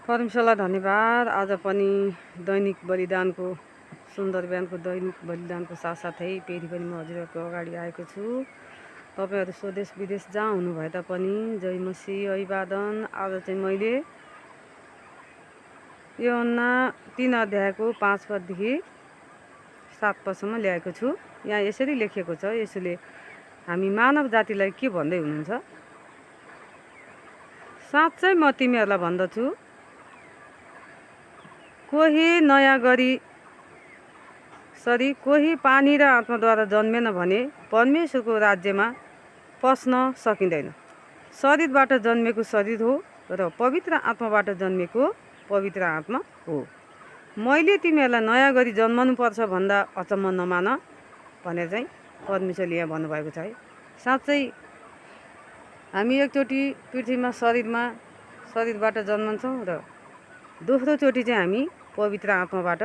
परमेश्वरलाई धन्यवाद। आज पनि दैनिक बलिदानको सुन्दर बिहानको दैनिक बलिदानको साथसाथै फेरि पनि म हजुरहरूको अगाडि आएको छु। तपाईँहरू स्वदेश विदेश जहाँ हुनुभए तापनि जय मसीह अभिवादन। आज चाहिँ मैले यूहन्ना 3 अध्यायको 5 पददेखि 7 पदसम्म ल्याएको छु। यहाँ यसरी लेखिएको छ, यसले हामी मानव जातिलाई के भन्दै हुनुहुन्छ? साँच्चै म तिमीहरूलाई भन्दछु, कोही नयाँ गरी कोही पानी र आत्माद्वारा जन्मेन भने परमेश्वरको राज्यमा पस्न सकिँदैन। शरीरबाट जन्मेको शरीर हो र पवित्र आत्माबाट जन्मेको पवित्र आत्मा हो। मैले तिमीहरूलाई नयाँ गरी जन्मनु पर्छ भन्दा अचम्म नमान भनेर चाहिँ परमेश्वरले यहाँ भन्नुभएको छ है। साँच्चै हामी एकचोटि पृथ्वीमा शरीरबाट जन्मन्छौँ र दोस्रोचोटि चाहिँ हामी पवित्र आत्माबाट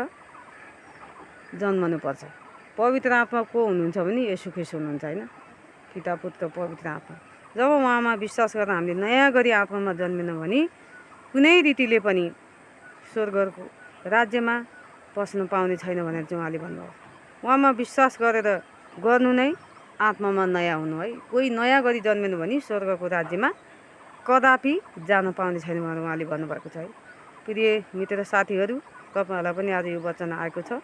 जन्मनुपर्छ। पवित्र आत्मा को हुनुहुन्छ भने येशू ख्रीष्ट हुनुहुन्छ होइन, पिता पुत्र पवित्र आत्मा। जब उहाँमा विश्वास गरेर हामीले नयाँ गरी आत्मामा जन्मेन भने कुनै रीतिले पनि स्वर्गको राज्यमा पस्न पाउने छैन भनेर चाहिँ उहाँले भन्नुभयो। उहाँमा विश्वास गरेर गर्नु नै आत्मामा नयाँ हुनु है। कोही नयाँ गरी जन्मेनु भने स्वर्गको राज्यमा कदापि जान पाउने छैन भनेर उहाँले भन्नुभएको छ है। प्रिय मित्र साथीहरू, तपाईँहरूलाई पनि आज यो वचन आएको छ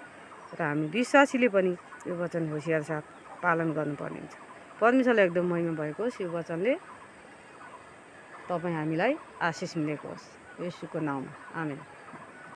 र हामी विश्वासीले पनि यो वचन होसियार साथ पालन गर्नुपर्ने हुन्छ। परमेश्वरलाई एकदम महिमा भएको होस्। यो वचनले तपाईँ हामीलाई आशिष मिलेको होस्। येशूको नाममा आमेन।